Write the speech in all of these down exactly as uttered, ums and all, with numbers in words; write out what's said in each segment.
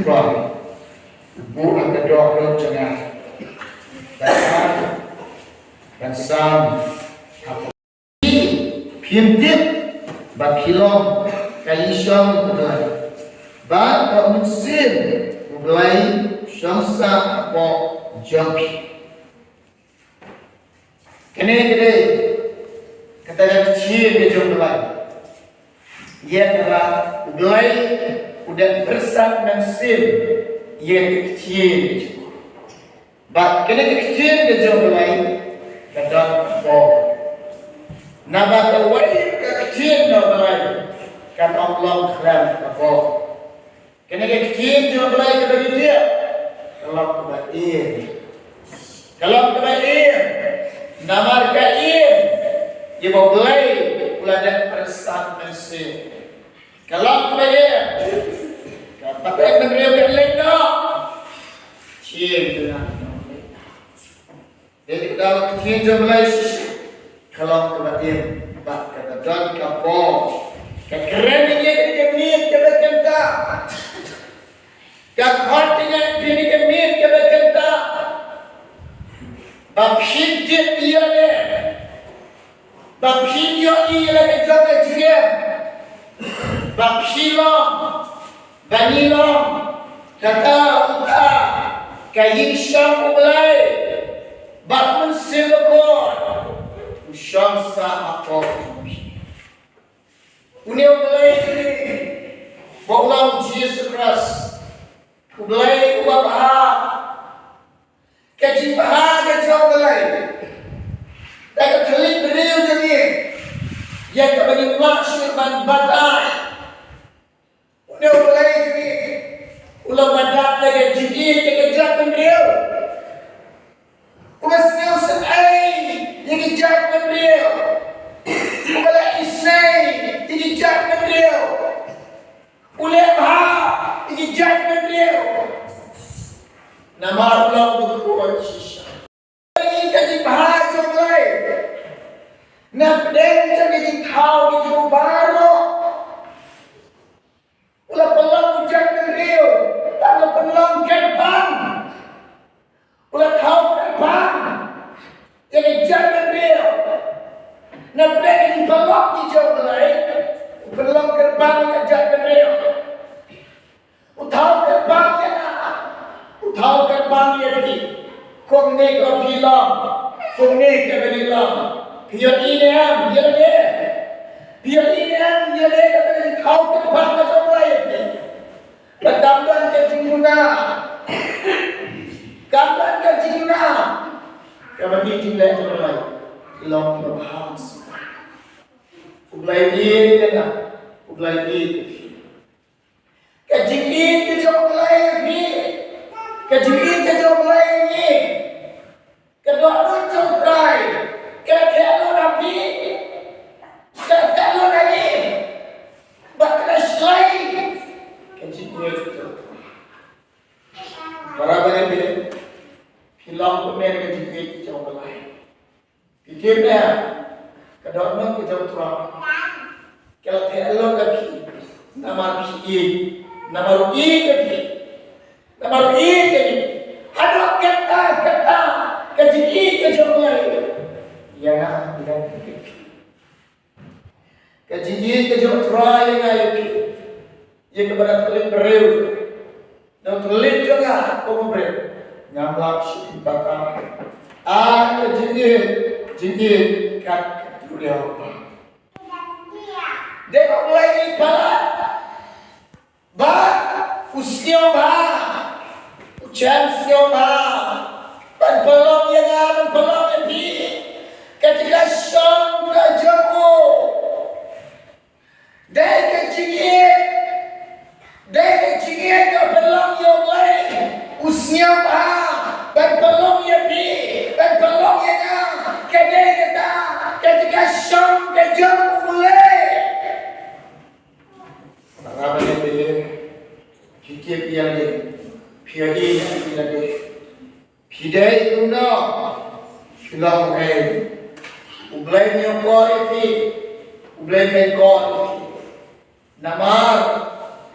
Buh ha ka dohnud jong nga ban, ban sam ha phi. Phim tip ba phi long ka ïingshong U Blei, bad ba U Mynsiem U Blei u shong sah hapoh jong phi. Kane ka dei kata ka ktien ka jong U Blei. Ïa kaba U Blei u dang pyrsad mynsiem ïa ka ktien ka jong u. Bad kane ka ktien ka jong U Blei ka don ka bor. Naba kawei ka ktien ka jong U Blei kan ym long khlem ka bor. Kane ka ktien jong U Blei kaba ngi tip ka long kaba im. Ka long kaba im. Namar ka im ïa ba U Blei u la dep pyrsad mynsiem. Ka long kaba im. Ka pateng bynriew ka leit noh. Ktien jong U Blei. Dei ka daw ka ktien jong U Blei shisha ka long kaba im bad kaba don ka bor. Ka kren ïa kane ka miet kaba kynta. Ka khot ïa kane ka miet kaba kynta. Ba phin tip ïa lade. Ba phin ïohi ïa la ka jong ka jingim. Ba phi long, ba ngi long kata, uta ka ïingshong U Blei. Bad U Mynsiem Bakhuid u shong sah hapoh jong phi. Une U Blei jong ngi, ba u long U Jisu Khrist, U Blei uba bha. Ka jingbha ka jong U Blei da ka thylliej briew jong ngi, ïa kaba ngim lah shuh ban batai. Une U Blei jong ngi u long uba dap da ka jingïeit ïa ka jaitbynriew, uba sngewsynei ïa ka jaitbynriew, uba la isynei ïa ka jaitbynriew. U leh bha ïa ki jaitbynriew namar u long bakhuid shisha. Ka jingbha jong U Blei na pdeng jong ka jingthaw ka jong u baroh. U la pynlong u jaitbynriew, tang u la pynlong kyrpang. U la thaw kyrpang ïa ka jaitbynriew. Na pdeng ka jingpynlong ka jong U Blei, u pynlong kyrpang ïa ka jaitbynriew. U thaw kyrpang ïa nga, u thaw kyrpang ïa phi. Kumne ka phi long, kumne ka phi long. Phi ïohi ne em ïa lade? Phi ïohi ne em ïa lade kaba ka jingthaw kyrpang ka jong U Blei ïa phi? Ba kam don ka jingduna, kam don ka jingduna. Kaba ngi jingleh jong U Blei long kaba bha. U Blei ïeit ïa nga, U Blei ïeit ïa phi. Ka jingïeit ka jong U Blei ïa phi, ka jingïeit ka jong U Blei ïa ngi. Ka dohnud jong U Trai ka la theh lut ha phi, ka la theh lut ha ngi. Bad ka la shlei ka jingïeit jong U Trai. Para bangeit, phi long kumne ka jingïeit jong U Blei. Phi tip ne, ka dohnud ka jong U Trai ka la theh lut ha phi namar phi ïeit, namar u ïeit ïa phi, namar u ïeit ïa phi. Haduh katta katta ka jingïeit ka jong U Blei ïa nga, ïa phi. Ka jingïeit ka jong U Trai ïa nga ïa phi, ïa kaba da thylliej briew, da thylliej jong nga kum u briew, ngam lah shuh ban batai. Ah, ka jingïeit, jingïeit kat ka duriaw. Dei ba U Blei u palat, ba u sngewbha, u sngewbha ban pynlong ïa nga, ban pynlong ïa phi ka jingïashong ka jong u. Dei ka jingïeit, dei ka jingïeit ka pynlong ïa U Blei, u sngewbha ban pynlong ïa phi, ban pynlong ïa nga. Ka dei kata ka jingïashong ka jong U Blei. Para bangeit, phi tip ïa lade, phi ïohi ïa lade. Phi dei kumno, phi long ei, U Blei u ïoh kor ïa phi, U Blei u ïoh kor ïa phi. Namar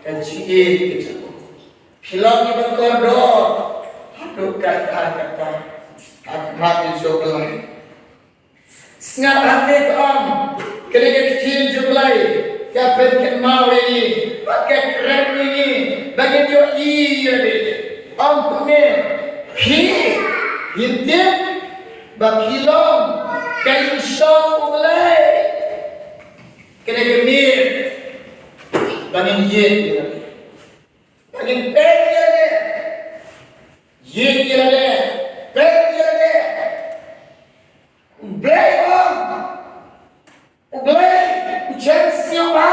ka jingïeit ka jong u. Phi long ïa ba kordor haduh katta katta ha khmat jong U Blei. Sngap hangne ka ong, kane ka ktien jong U Blei ka pynkynmaw ïa ngi bad ka kren ïa ngi ba ngin ïohi ïa lade. Ong kumne, phi, phin tip ba phi long ka ïing shong U Blei. Kane ka mih ba ngin ïeit ïa lade. Ba ngin peit ïa lade. Ïeit ïa lade. Peit ïa lade. U Blei ong. U Blei u jan sngewbha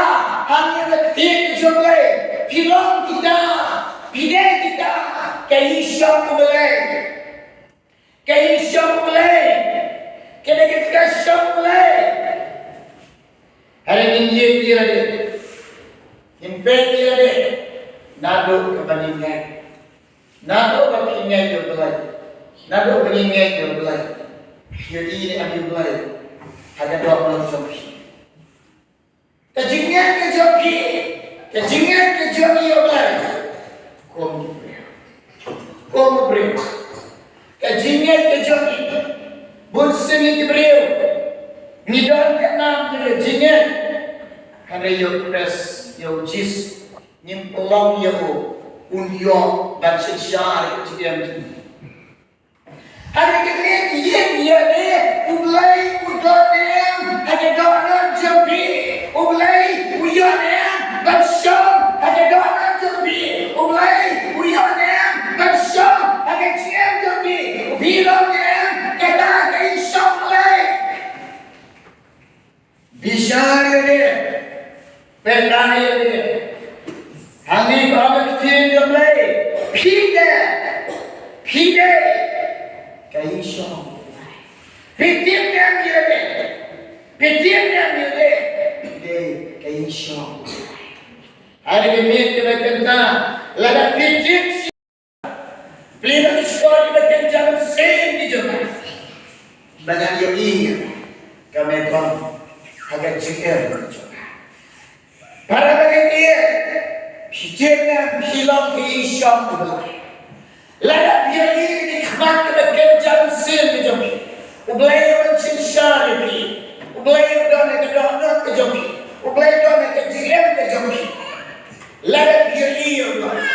hangne ha ka ktien jong U Blei. Phi long kita. Phi dei kita. Ka ïing shong U Blei. Ka ïing shong U Blei. Ka dei ka jaka shong U Blei. Hynrei ngin ïeit ïa lade. Ngin peit ïa lade. Naduh kaba ngin ngeit. Naduh ba phi ngeit ïa U Blei. Naduh ba ngin ngeit ïa U Blei. Phi ïohi ne em ïa U Blei ha ka dohnud jong phi. Ka jingngeit ka jong phi, ka jingngeit ka jong ngi ïa U Blei. Kum u briew. Kum u briew. Ka jingngeit ka jong ngi. Bun sien ngi ki briew ngi don ka nam ka jingngeit. Hynrei ïa U Khrist, ïa U Jisu, ngim pynlong ïa u un ïoh ban synshar ïa ka jingim jong ngi. Hynrei ka ktien ïeit ïa lade, U Blei u don ne em ha ka dohnud jong phi. U Blei u ïoh ne em ban shong ha ka dohnud jong phi. U Blei u ïoh ne em ban shong ha ka jingim jong phi. Phi long ne em kata ka ïing shong U Blei. Bishar ïa lade. Pynlong ïa lade. Hangne ka ong ka ktien jong U Blei. Phi dei. Phi dei ka ïing shong. Phi tip ne em ïa lade. Phi tip ne em ïa lade. Phi dei ka ïing shong. Ha kane ka miet kaba kynta, lada phi tip Phi dei ban sngewthuh ïa ka jingïaseng ka jong nga. Ba ngan ïohi ïa ka mebam ha ka jingim ka jong nga. Para bangeit, phi tip ne em phi long ka ïing shong U Blei? Lada phi ïohi ïa ka khmat kaba kynja mynsiem ka jong phi, U Blei u wan synshar ïa phi. U Blei u don ha ka dohnud ka jong phi. U Blei u don ha ka jingim ka jong phi. Lada phi ïohi ïa U Blei,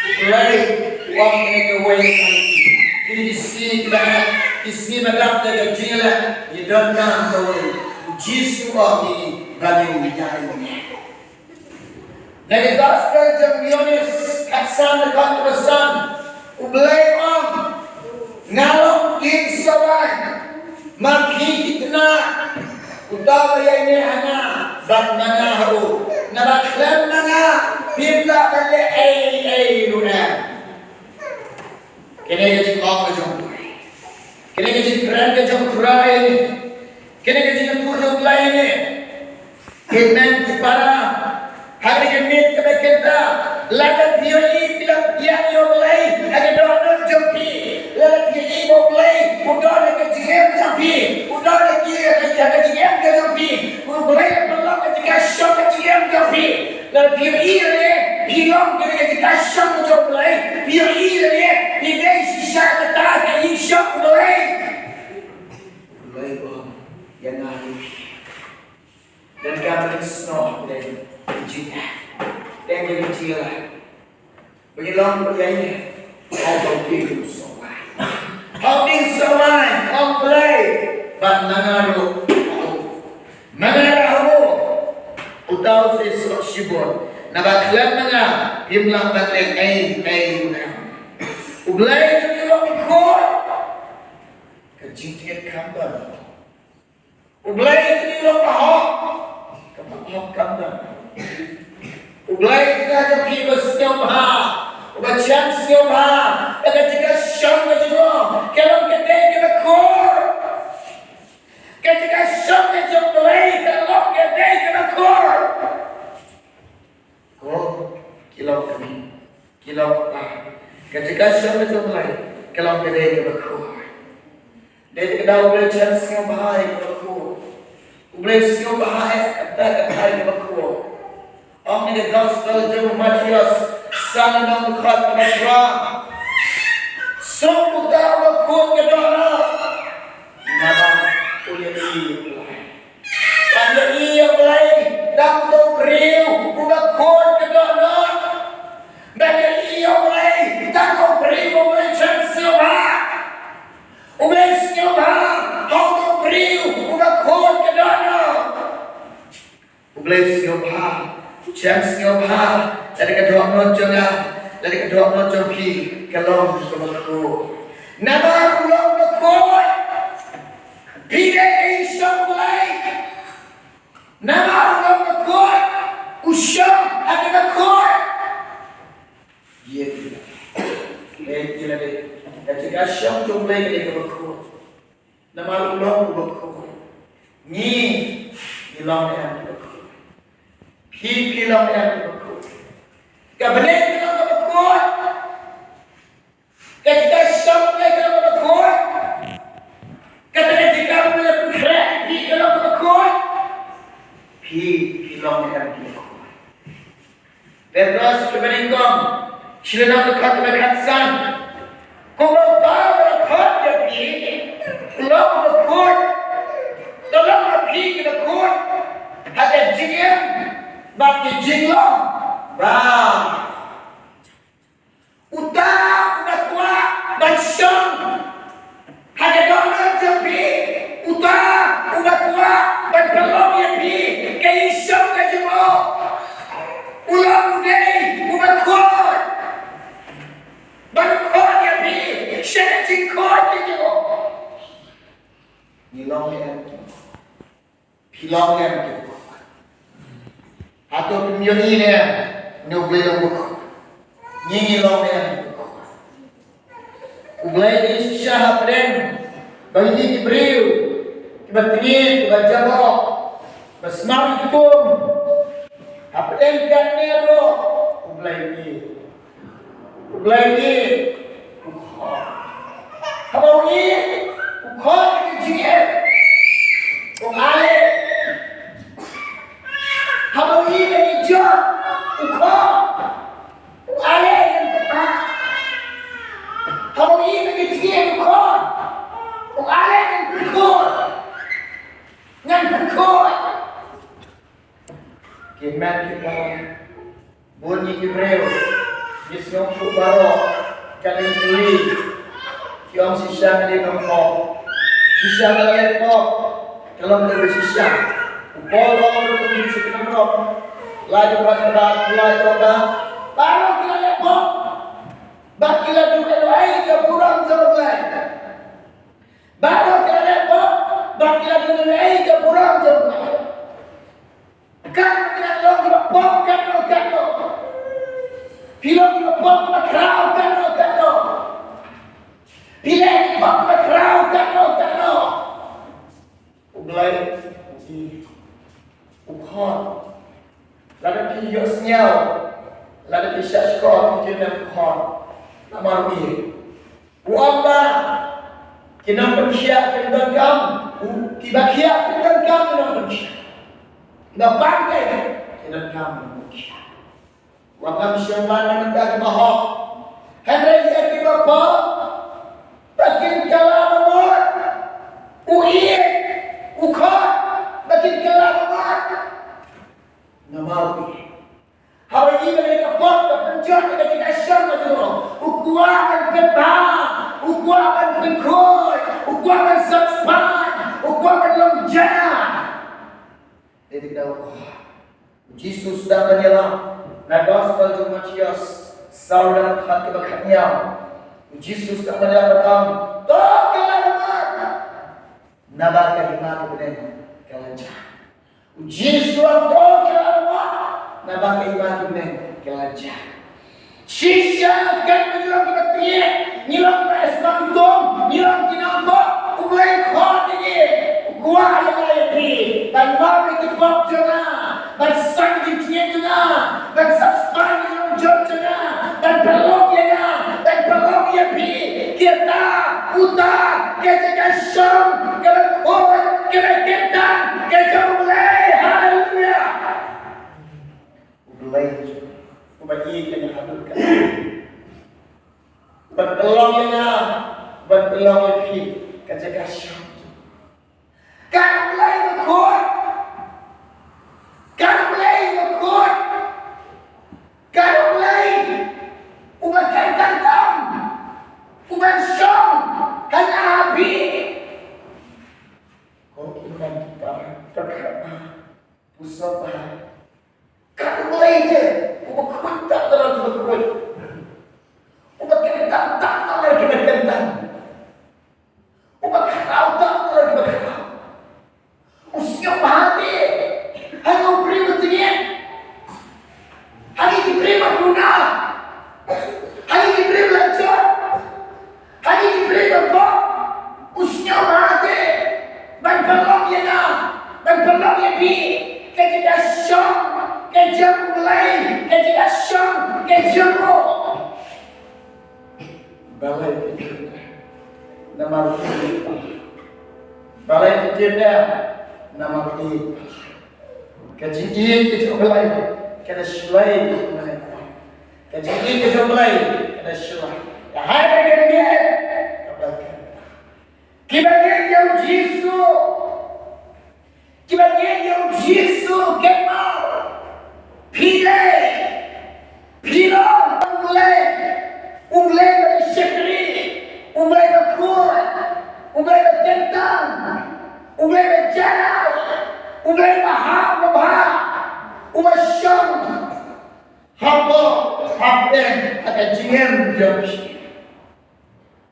U Blei u ong kane kawei na ki sngi kiba, ki sngi ba dap da ka jingïaleh, ngi donkam kawei. U Jisu u ong ïa ngi ba ngin ïaid ïa u. Na ka Gospel jong u Ïoannis khatsan dkhot kaba san, U Blei u ong, nga long u dieng sohwaiñ, ma phi ki khynnah, uta uba ïaineh ha nga bad ma nga ha u, naba khlem ma nga phim lah ban leh ei ei ruh em. Kane ka jingong ka jong U Blei. Kane ka jingkren ka jong U Trai ne. Kane ka jingkren jong U Blei ne. Amen, ki para. Ha kane ka miet kaba kynta, lada phi ïohi phi la pdiang ïa U Blei ha ka dohnud jong phi, lada phi ïohi ba U Blei u don ha ka jingim jong phi, u don ha ki, ha ka jingim ka jong phi, U Blei u pynlong ka jaka shong ka jingim jong phi. Lada phi ïohi lade phi long kane ka jaka shong jong U Blei, phi ïohi lade phi dei shisha kata ka ïing shong U Blei. U Blei u ong ïa nga ïa phi. Donkam ba ngin snoh ha pdeng ka jingeh, pdeng ka jingeh. Ba ngin long ba ïaineh ha u dieng sohwaiñ. Ha u dieng sohwaiñ, ong U Blei, bad ma nga ruh, ma nga ruh ha u, uta u seisoh shibun, naba khlem ma nga phim lah ban leh ei ei ruh em. U Blei jong ngi u long bakhuid. Ka jingthied kam don. U Blei jong ngi u long bahok. Ka bahok kam don. U Blei jong nga jong phi uba sngewbha, uba jan sngewbha, ba ka jaka shong ka jong u ka long ka dei kaba khuid. Ka jaka shong ka jong U Blei ka long ka dei kaba khuid. Ko, ki long kmie, ki long kpa. Ka jaka shong ka jong U Blei ka long ka dei kaba khuid. Dei ka daw U Blei u jan sngewbha ïa kaba khuid. U Blei u sngewbha ïa kata kata ïa kaba khuid. Ong na ka Gospel jong u Mathaios, Sa na nong khot ka ba khuid. Suk uta u ba khuid ka dohnud. Naba u ïa i ïa u Blei. Ban ïa i ïa u Blei tang uta u briew u ba khuid ka dohnud. Ban ïa i ïa u Blei tang uta u briew u Blei sngewbha. U Blei sngewbha ha uta u briew u ba khuid ka dohnud. U Blei sngewbha, u jem sngewbha, lada ka dohnud jong nga, lada ka dohnud jong phi, ka long kaba khuid. Namar u long uba khuid. Phi dei ïa u Blei. Namar u long uba khuid. U shong ha kaba khuid. Ïa phi. Ïa phi lada ka jaka shong jong u Blei ka dei kaba khuid. Namar u long uba khuid. Ngi, ngi long ne em kiba khuid. Phi, phi long ne em kiba khuid. Ka bneng ka long kaba khuid. Ka jaka shong ka long kaba khuid. Kata ka jaka ba la pynkhreh ïa phi ka long kaba khuid. Phi, phi long ne em kiba khuid. Petros kaba nyngkong, shi lynnong dkhot kaba khatsan. Kumba u Kpa u la khot ïa phi, u long uba khuid. To long ma phi kiba khuid ha ka jingim bad ka jinglong. Ba uta uba kwah ban shong ha ka dohnud jong phi, uta uba kwah ban pynlong ïa phi ka jingshong ka jong u. U long u dei uba khuid ban khot ïa phi sha ka jingkhot ka jong u. Ngi long ne em? Phi long ne em? Hato phim ïohi ne em, une u Blei uba khuid? Ngi, ngi long ne em? U Blei u shisha hapdeng ba ngi ki briew kiba tngi, kiba jaboh, ba sma ïatum. Hapdeng katne ruh U Blei u ïeit. U Blei u ïeit. U khot. Haba u ïeit, u khot ïa ka jingim. U ale. Haba u ïeit ïa ka jingim, u khot. U ale ngan pynpaw. Haba u ïeit ïa ka jingim, u khot. U ale ngan pynkhot. Ngan pynkhot. Ki met ki para, bun ngi ki briew ngi sngewthuh baroh, ka dei ki, ki ong shisha ngi dei nongpop. Shisha ngi leh pop. Ka long dei shisha. U Paul u ong ruh ngi shisha ngi dei nongpop. Lai dkhot kaba lai, u ong ba baroh ki la leh pop bad ki la duh ei ei ka burom jong U Blei. Baroh ki la leh pop bad ki la duh ei ei ka burom jong U Blei. Katno ki la long kiba pop katno katno. Phi long kiba pop kiba khraw katno katno. Phi leh kiba pop kiba khraw katno katno. U Blei u khot. Lada phi ïohsngew, lada phi shah shkor, phi ju nang khot. Namar u ïeit. U ong ba ki nongpynkhiah kim donkam, u, kiba khiah kim donkam ki nongpynkhiah. Kiba pang ki donkam ki nongpynkhiah. Wat nym shym la na bynta kiba hok. Hynrei ïa kiba pop ba kin kylla ba mut. U ïeit, u khot ba kin kylla ba mut. Namar u ïeit. Haba ïeit, ba ka pop ka pynjot ïa ka jingïasyllok ka jong u. U kwah ban pynbha, u kwah ban pynkhuid, u kwah ban satisfy, u kwah ban long jia. Dei dei da u khot. U Jisu u sdang ban ïalap na gospel jong u Mathaios, saw dkhot kaba khathynñiew. U Jisu u sdang ban ïalap ban ong, to kylla ba mut. Naba ka hima ka bneng ka la jia. U Jisu u ong, to kylla ba mut. Naba ka hima ka bneng ka la jia. Shisha katno ngi long kiba tngieh, ngi long kiba sma ïatum, ngi long ki nongpop, U Blei u khot ïa ngi, u kwah ïa nga ïa phi ban map ïa ki pop jong nga, ban san ïa ki jingtngieh jong nga, ban satisfy ïa ki nongjot jong nga, ban pynlong ïa nga, ban pynlong ïa phi. Kita, uta, ka jaka shong kaba khuid, kaba kyntang ka jong U Blei. Haleluya. U Blei uba ïeit ïa nga haduh Ka jingïashong ka jong U Blei, ka jingïashong ka jong u. Balei phi tip namar u ïeit? Balei phi tip namar u ïeit? Ka jingïeit ka jong U Blei ka da shlei. Ka jingïeit ka jong U Blei ka da shlei. Ka hai ka jingïeit ka ba ka. Kiba ngeit ïa u Jisu. Kiba ngeit ïa u Jisu, kynmaw. Phi dei. Phi long U Blei. U Blei ba shakri. U Blei ba khuid. U Blei ba kyntang. U Blei ba jynjar. U Blei ba hap ba bha. U ba shong hapoh hapdeng ha ka jingim jong phi.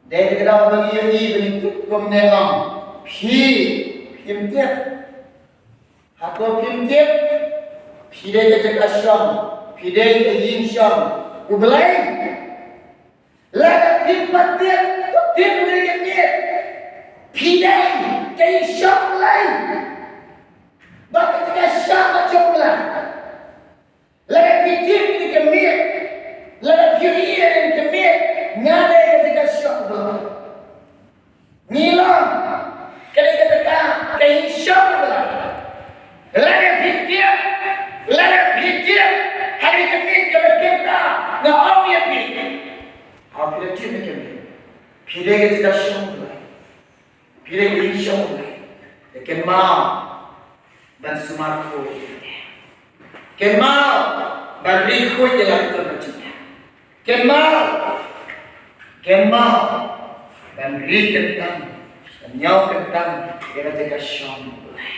Dei da ka daw ba ngi ïohi ba ngi tip kumne, ong phi, phim tip. Hato phim tip? Phi dei ka jaka shong, phi dei ka ïing shong U Blei. Lada phim pat tip, to tip ïa ka miet. Phi dei ka ïing shong U Blei. Ba ka jaka shong ka jong U Blei. Lada phi tip ïa ka miet, lada phi ïohi ïa ka miet, nga dei ka jaka shong U Blei. Ngi long ka dei ka jaka, ka ïing shong U Blei. Lada phi tip, lada phi tip ha ka miet kaba kynta, nga ong ïa phi, ha phi la tip ïa ka miet, phi dei ka jaka shong U Blei. Phi dei ka ïing shong U Blei. Te kynmaw ban sumar khuid. Kynmaw ban ri khuid ïa la ka jong ka jingim. Kynmaw, kynmaw ban ri kyntang, ban ñiew kyntang ïa ka jaka shong U Blei.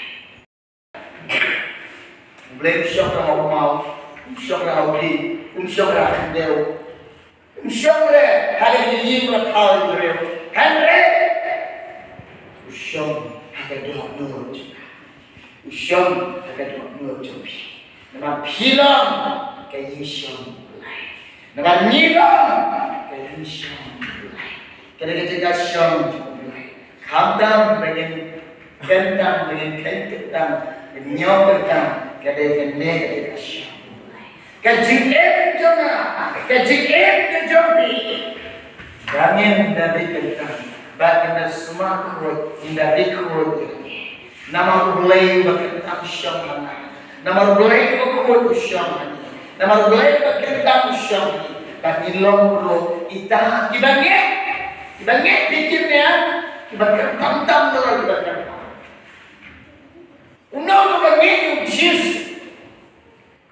U Blei um shong ha u maw, um shong ha u dih, um shong ha u khyndew, um shong re ha ka ïing la khaw ïa u briew. Hynrei u shong ha ka dohnud jong nga. U shong ha ka dohnud jong phi. Namar phi long ka ïing shong U Blei. Namar ngi long ka ïing shong U Blei. Ka dei ka jaka shong jong U Blei. Khamtam ba ngin kyntang, ba ngin kheiñ kyntang, ba ngin ñiew kyntang, ka dei kane ka jaka shong U Blei. Ka jingim jong nga, ka jingim ka jong phi, ba ngin da ri kyntang, ba ngin da sumar khuid, ngin da ri khuid ïa U Blei. Namar U Blei uba kyntang u shong ha nga. Namar U Blei uba khuid u shong ha ngi. Namar U Blei uba kyntang u shong ha ngi. Ba ngi long ruh kita kiba ngeit. Kiba ngeit, phi tip ne em? Kiba kyrpang tam, kiba kyrpang. Uno uba ngeit ïa u Jisu.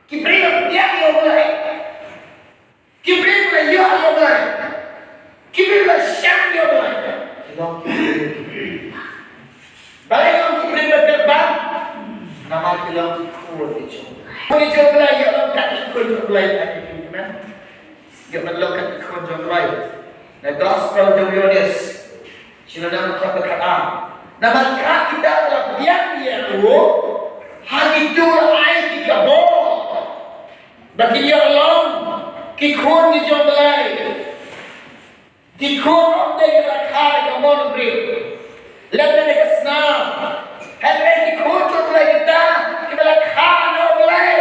Ki briew ba pdiang ïa U Blei. Ki briew ba ïoh ïa U Blei. Ki briew ba shang ïa U Blei. Ki long ki briew. Balei long ki briew ba kyrpang? Namar ki long ki khun ki jong U Blei. Khun ki jong U Blei, ïoh long kat ki khun jong U Blei, ha ki briew, amen. Ïoh ban long kat ki khun jong U Blei. Na Gospel jong u Ïoannis. Shi lynnong dkhot ba khatar. Namar ka kita ba la pdiang ïa u ha kito la ai ki kabor ba kin ïoh long ki khun ki jong U Blei. Ki khun ym dei kiba la kha da ka mon briew lane da ka snam. Hynrei ki khun jong U Blei kita kiba la kha na U Blei.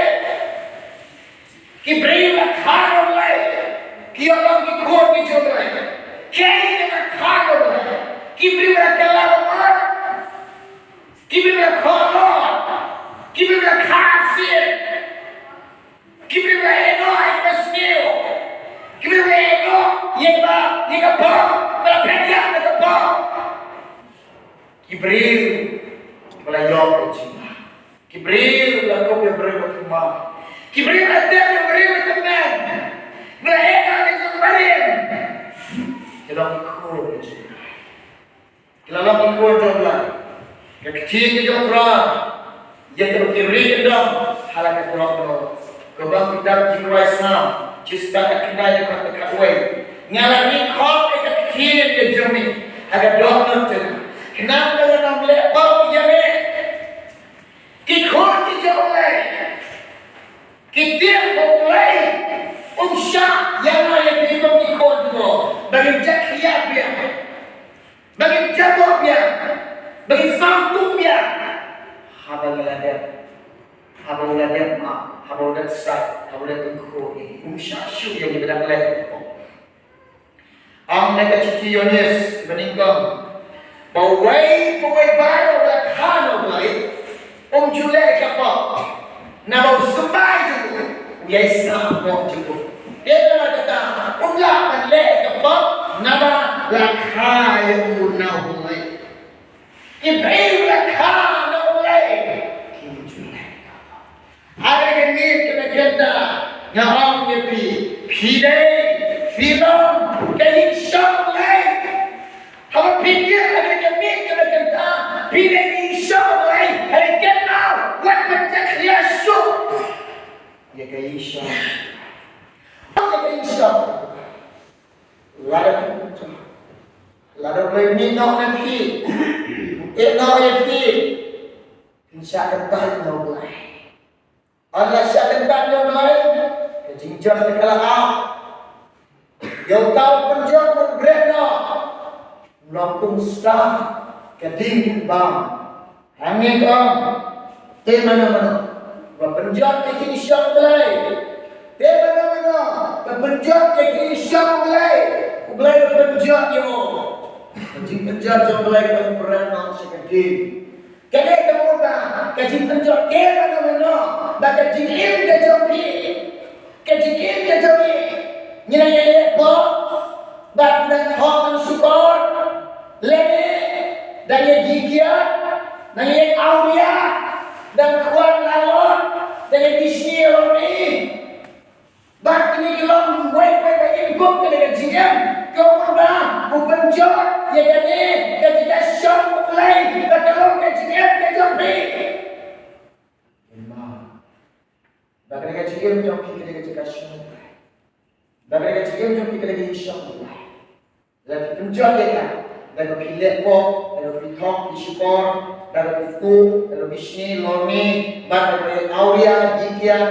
Ki briew ba la kha na U Blei ki ïoh long ki khun ki jong U Blei. Kiei kiba la kha na U Blei? Ki briew ba la kylla ba mon. Ki briew ba la khoh noh. Ki briew ba la kha sien. Ki briew ba la ïeh noh ïa kaba sniew. Ki briew ba la ïeh noh ïa kaba, ïa ka bor, ba la phet ïap na ka bor. Ki briew ba la ïoh ïa ka jingma. Ki briew ba la kup ïa u briew ba thymmai. Ki briew ba la tep ïa u briew ba tymmen. Ba la ïeh ïa ka jong ka barim. Ki long ki khun jong U Blei. Ki la long ki khun jong U Blei. Ka ktien ka jong U Trai, ïa kaba ki ri ki dang ha la ka dohnud. Kaba ki dang, ki rwai Salm shispah khatkhyndai dkhot khatwei. Nga la ri khop ïa ka ktien ka jong me ha ka dohnud jong nga, khnang ba ngan ym leh pop ïa me. Ki khun ki jong U Blei ki tip ba U Blei um shah ïa nga ïa phi kum ki khun jong u ba ngin jakhlia biang, ba ngin jaboh biang, ba ngin sngewthuh biang haba ngi la dep Haba u la dep map, haba u la dep sait, haba u la dep tyngkhuh ïa ngi, um shah shuh ïa ngi ba dang leh. Ong na ka shithi Ïoannis ba nyngkong, ba uwei pa uwei baroh ba la kha na U Blei um ju leh ka pop, naba u symbai jong u u ïaisah ka pop jong u. Te namar kata um lah ban leh ka pop naba la kha ïa u na U Blei. Ki briew ba la kha na U Blei kim ju leh ka pop. Ha kane ka miet kaba kynta nga ong ïa phi, phi dei, phi long ka ïingshong U Blei. Haba phi kit ha kane ka miet kaba kynta, phi dei ka ïingshong U Blei. Hynrei kynmaw, wat pynjakhlia shuh ïa ka ïingshong. Ïa ka ïingshong. Lada phi pynjot, lada U Blei mih noh na phi, eh noh ïa phi, phin shah kyntait na U Blei. Ynda la shah kyntait na U Blei, ka jingjot ka la ap. Ïa uta u pynjot u bret noh, um long kum u star ka ding ka bam. Hangne ka ong, te mano mano ba pynjot ïa ka ïingshong U Blei, te mano mano ba pynjot ïa ka ïingshong U Blei, U Blei u pynjot ïa u. Ka jingpynjot jong U Blei ka bret noh sha ka ding. Ka dei ka mut ba ka jingpynjot te mano mano ba ka jingim ka jong phi, ka jingim ka jong ngi, ngi nang ïaleh pop bad nang thoh nang shukor, lane dang ïa jingkiar, nang ïa awria, dang khwan lalot, dang ïa bishni lorni. Bad kine ki long wei wei ba im kum kane ka jingim, ka mut ba u pynjot ïa kane ka jingïashong U Blei ba ka long ka jingim ka jong phi. Ba kane ka jingim jong phi kane ka jingïashong U Blei. Ba kane ka jingim jong phi kane ka jingïashong U Blei. Lada phi pynjot ïa ka, da kaba phi leh pop, da kaba phi thoh, phi shukor, da kaba phi tuh, da kaba phi bishni lorni, bad da kaba phi awria, jingkiar.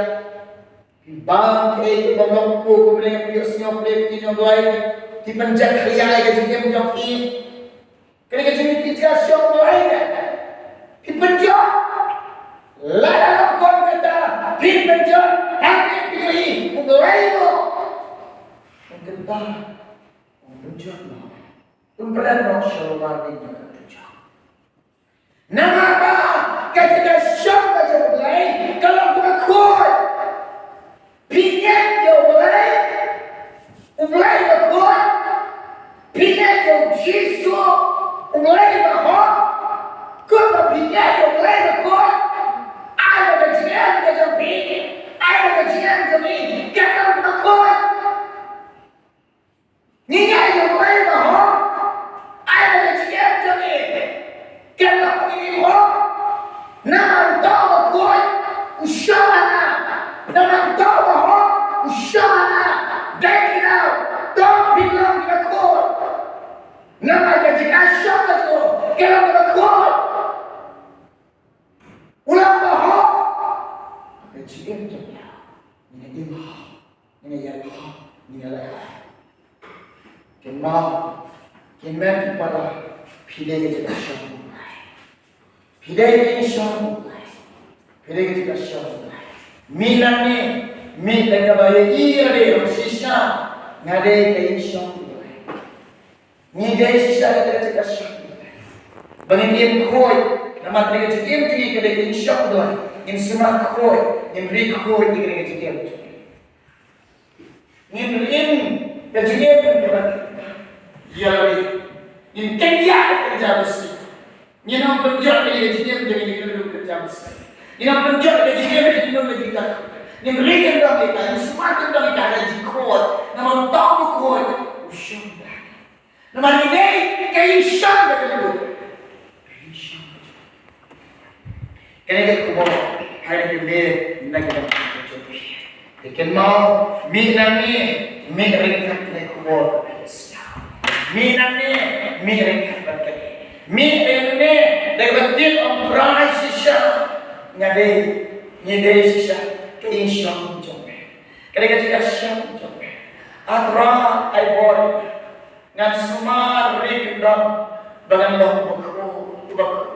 Phi bam kaei kaei bym long pop, kumne phi ïohsngew pop ïa ka ktien jong U Blei, phi pynjakhlia ïa ka jingim jong phi. Kane ka jingim ka jingïashong U Blei ka. Phi pynjot. Lada long kumta, phi pynjot. Hangne phi ïohi U Blei mo. Kane ka ba. Un pynjot noh. Un pynjot noh sha u Blei ba ka pynjot. Namar ba ka jingïashong ka jong U Blei ka long kaba khuid. Phi ngeit ïa U Blei, U Blei ba khuid. Phi ngeit ïa U Jisu, U Blei ba hok. Kumba phi ngeit ïa U Blei ba khuid, ai ba ka jingim ka jong phi, ai ba ka jingim jong ngi kan long kaba khuid. Ngi ngeit ïa U Blei ba hok, ai ba ka jingim jong ngi kan long ka jingim hok. Namar uta uba khuid u shong ha nga, namar uta uba hok u shong ha nga. Dei ki daw to phin long kiba khuid. Namar ka jingïashong ka jong u ka long kaba khuid. U long ba hok. Ka jingim jong ngi, ngin ïa im hok, ngin ïa ïaid hok, ngin ïa leh hok. Kynmaw, kynmaw ki para, phi dei ka jingïashong. Phi dei ka jingïashong. Phi dei ka jingïashong. Mih nangne, mih da kaba ïa i ïa lade, ong shisha, nga dei ka jingïashong. Ngi dei shisha ïa ka jingïashong. Ba ngin im khuid, namar ka jingim jong ngi ka dei ka jingïashong. Ngin sumar khuid, ngin ri khuid ïa ka jingim. Ngin im ka jingim kaba ïa lade. Ngin kyndiah ïa ka jingïashong. Ngin ym pynjot ïa ka jingim jong ngi ïa ka jingïashong. Ngin ym pynjot ïa ka jingim jong ngi ïa ka jingïashong. Ngin ri kyndong ïa ka, ngin sumar kyndong ïa ka ha ka jingkhuid. Namar uta uba khuid u shong. Namar ngi dei ka jingïashong ka jong u. Kane ka khubor ha kane ka miet na ka bynta ka jong phi. Te kynmaw, mih nangne, mih ryngkat kane ka khubor. Mih nangne, mih ryngkat bad kane. Mih nangne da kaba tip ong Trai shisha. Nga dei, ngi dei shisha ka jingïashong jong me. Ka dei ka jingïashong jong me. A Trai, ai bor. Ngan sumar ri kyndong ba ngan long uba khuid, uba khuid.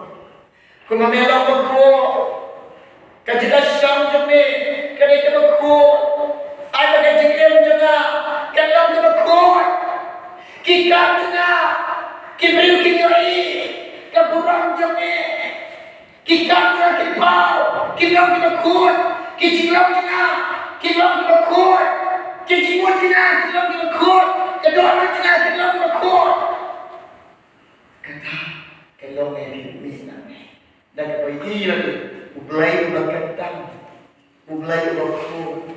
Kumba me long uba khuid, Ka jingïasyllok jong me ka dei kaba khuid. Ai ba ka jingim jong nga kan long kaba khuid. Ki kam jong nga, ki briew kin ïohi ka burom jong me. Ki kam jong nga kin paw, kin long kiba khuid. Ki jinglong jong nga kin long kiba khuid. Ki jingmut jong nga kin long kiba khuid. Ka dohnud jong nga kin long kiba khuid. Kata ka long ïa ki mih na me. Da kaba ïohi ïa U Blei uba kyrteng, U Blei uba khuid,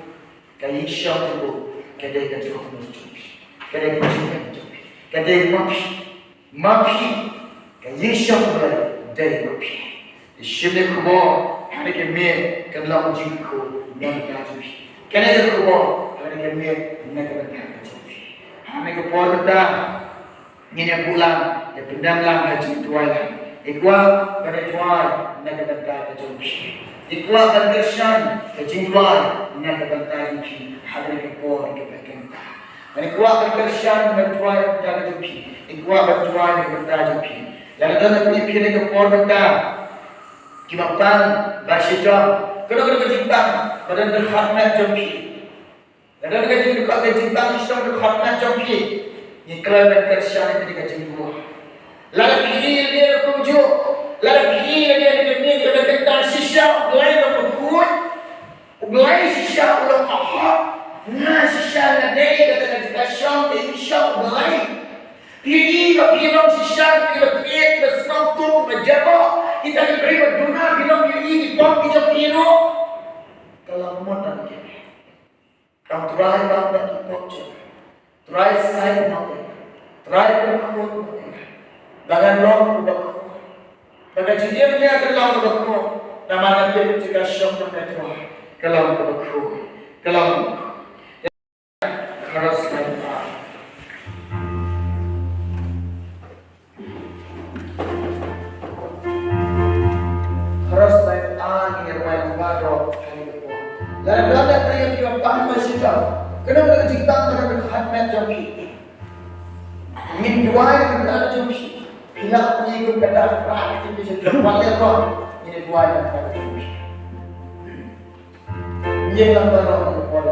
ka ïingshong jong u ka dei ka dohnud jong phi, ka dei ka jingim jong phi, ka dei ma phi, ma phi. Ka ïingshong U Blei dei ma phi. Te shim ïa ka khubor ha kane ka miet kan long jingkyrkhu na ka bynta jong phi. Kane ka khubor ha kane ka miet na ka bynta ka jong phi. Ha kane ka por mynta ngin ïa buh lang, ïa pyndem lang ha jingduwai lang. I kwah ban ïa duwai na ka bynta ka jong phi. I kwah ban kyrshan ka jingduwai na ka bynta jong phi ha kane ka por kaba kyrkhu. Ngi kwah ban kyrshan ban duwai na ka bynta ka jong phi. I kwah ban duwai na ka bynta jong phi. Lada don na phi na ka por mynta kiba pang ba shitom, kano kano ka jingpang ba don ha khmat jong phi. Lada don ka jingpang, ka jingpang shitom ha khmat jong phi, ngi khlem ban kyrshan ïa ka jingduwai. Lada phi ïa kumjuh, lada phi ïa ka jingpang shisha U Blei u long khuid. U Blei shisha u long hok. Nga shisha nga dei kata ka jingkyrshan, ka ïingshong U Blei. Phi i ba phi long shisha, phi ba thied, phi ba sngewthuh, phi ba jaboh. Kita ki briew ba duna, phi long phi i ki pop ki jong phi ruh. Ka la mut ïa ki. Tang Trai ba ki pop jong. Trai sait noh ïa nga. Trai pynkhot noh ïa nga. Ba ngan long uba khuid. Ba ka jingim jong nga kan long kaba khuid. Namar nga peit ka shong jong nga Trai. Ka long kaba khuid. Ka long kaba khuid. Chorus line ar. Chorus line ar ngi rwai lyngba ruh ha kane ka por. Lada don na phi kiba pang ba shitom, kano kano ka jingpang ba don ha khmat jong phi, ngin duwai na ka bynta jong phi. Phi lah pynïaid kum ka dak rak, phi pynïaid kum ka dak rak. Ngin duwai na ka bynta jong phi. Ngin lyngba ruh ha kane ka por.